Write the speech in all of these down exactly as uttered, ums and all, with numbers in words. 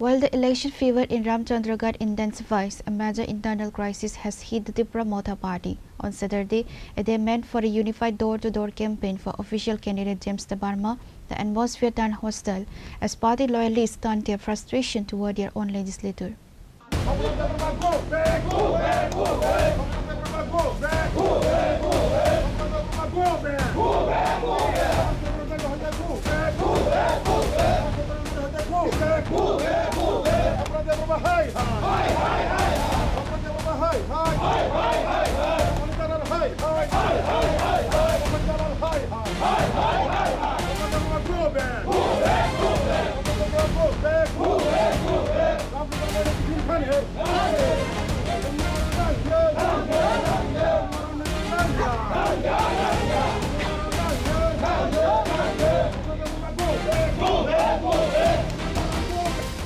While the election fever in Ramchandragarh intensifies, a major internal crisis has hit the Tipra Motha Party. On Saturday, a day meant for a unified door-to-door campaign for official candidate James Debbarma, the atmosphere turned hostile as party loyalists turned their frustration toward their own legislator.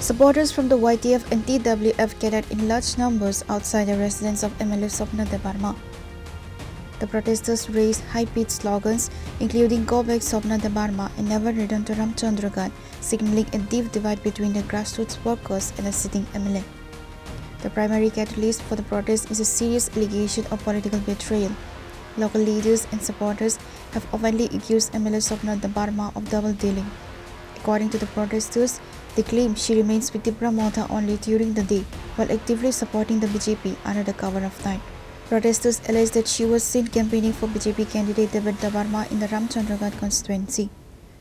Supporters from the Y T F and T W F gathered in large numbers outside the residence of M L A Swapna Debbarma. The protesters raised high-pitched slogans, including "Go back Swapna Debbarma and never return to Ramchandragarh," signaling a deep divide between the grassroots workers and the sitting M L A. The primary catalyst for the protest is a serious allegation of political betrayal. Local leaders and supporters have openly accused M L A Swapna Debbarma of double dealing. According to the protesters, they claim she remains with Tipra Motha only during the day while actively supporting the B J P under the cover of night. Protesters allege that she was seen campaigning for B J P candidate David Debbarma in the Ramchandragarh constituency.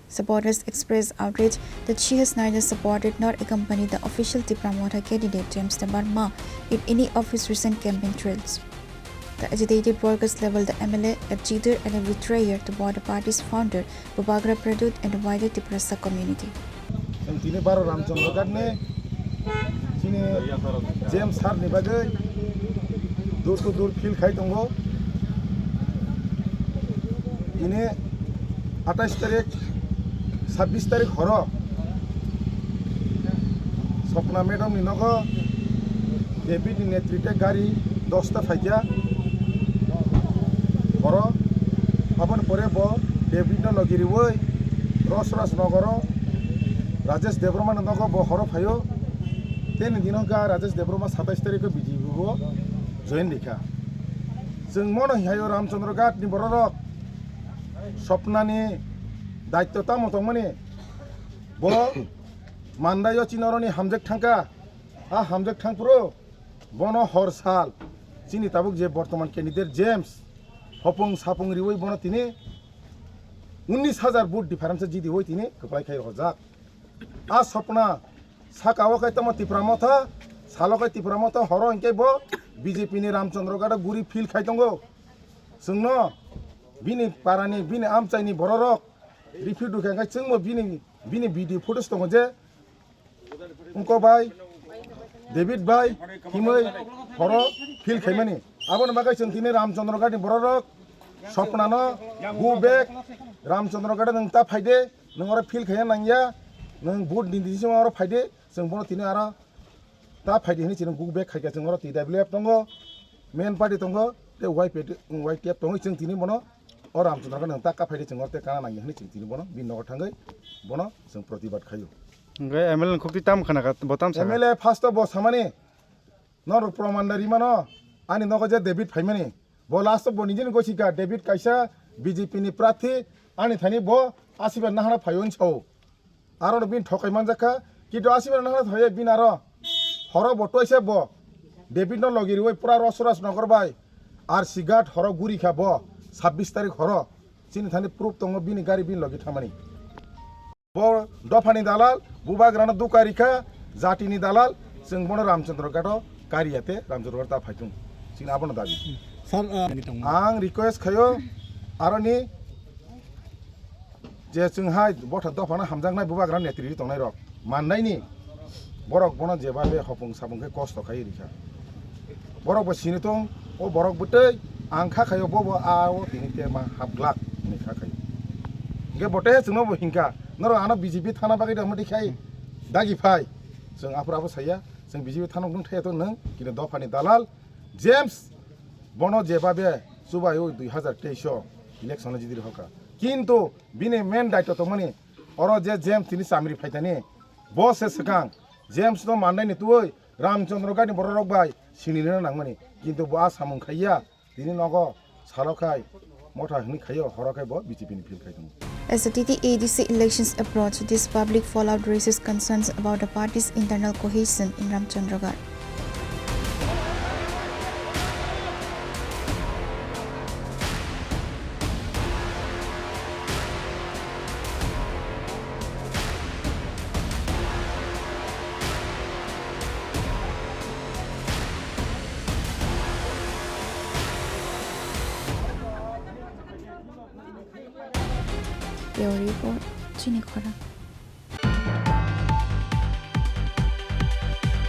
Supporters expressed outrage that she has neither supported nor accompanied the official Tipra Motha candidate James Debbarma in any of his recent campaign trails. The agitated workers labeled the M L A a cheater and a betrayer to both the party's founder Bubagra Pradyot and the wider Tiprasa community. Chwng tini baro Ramchandra Ghat ni chini James sir ni bagwi door to door field khai tongo. Tini atais tarik, sabbish tarik horo Swapna madam ni nogo David ni netrite gari dosta phaikha horo. Aboni pore bo David no logi riwi Rosras nogoro Rajesh Debbarma ni nogo bo horo phaio. Teni dino ga Rajesh Debbarma satais tarikh o B J P bo join rikha. Chwng mono hihaio Ramchandra Ghat ni bororok Swapna ni daityo tamo tongmani bo Mandai o chini oroni hamjak thangkha. A hamjak thangphuru bono hor sal chini tabuk je bortoman candidate James hopung sapung riwi bono tini unnish hajar vote difference jidiwi tini kwplai khai rojak. A Swapna saka o khe tamo Tipra Motha, salo khe Tipra Motha, horo hinkhe bo B J P ni Ramchandra Ghat o guri field khai tongo. Chwngno bini parani, bini amchaini bororok riphi dukha hinkhe chwngbo bini, bini video footage tongo je Wngkok bai, David bai, himwi horo field khaimani. Aboni bagwi chwng tini Ramchandra Ghat ni bororok Swapna no go back, Ramchandra Ghat o nwng ta phaide, nwng oro field khaina nangya, nwng vote ni disima oro phaide, chwng bono tini aro ta phaide hinwi chwng go back khaikha, chwng oro T W F tongo, main party tongo, tei Y P T, Y T F tongo, chwng tini bono O Ramchandra Ghat nwng ta kaphai di chwng oro tei kana nangya hinwi chwng tini bono bini nogo thangwi bono chwng protibad khaio. Hwnkhe M L A ni khukti tam khana kha, bo tam sakha? M L A first o bo samani norok proman da rimano ani nogo je David phaimani. Bo last o bo nijini gosi kha David kaisa B J P ni prarthi ani thani bo asiba nahana phaio hinwi sao. Aro no bini thokai manjak kha, kintu asiba nahana thaiye bini aro horo bo toise bo David no logi riwi pura Rosras nogor bai R C Ghat horo guri kha bo sabbish tarik horo chini thani proof tongo bini gari bini logi thamani. Bo dophani dalal, bubagrano duka rikha, jatini dalal, chwng bono Ramchandra Ghat o kariya te Ramchandra Ghat ta phaitung. Chini abono dabi. Sir, uh, ang request khayo aroni je chwng hai botha dophano hamjaknai bubagra netri tongnai rok mannaini borok bono jeba be hopung sapung khe kosto khai rikha. Borok bo sini tong o borok bwtwi ang kha khayo bo bo a o tini te ma hapglak hinwi kha khayo. Hingke bote chwngno bo hingka norok ano B J P thana bagwi rwma di khai dagi phai chwng aphuru abo saya chwng B J P thana nung thaya to nung kini dophani dalal James bono jeba be chubai o dui hazar teis o election jidi hoka kintu bini main daityo tongmani oro je James tini chamri phaitani bo se swkang James no mannai ni twi Ramchandra Ghat ni borok rok bai sini nina nangmani. Kintu bo a samung khaiya, tini nogo salo khai motha hwnwi khaio, horo khai bo B J P ni field khai tongo. As the T T A D C elections approach, this public fallout raises concerns about the party's internal cohesion in Ramchandra Ghat. Bureau Report, Chini Khorang.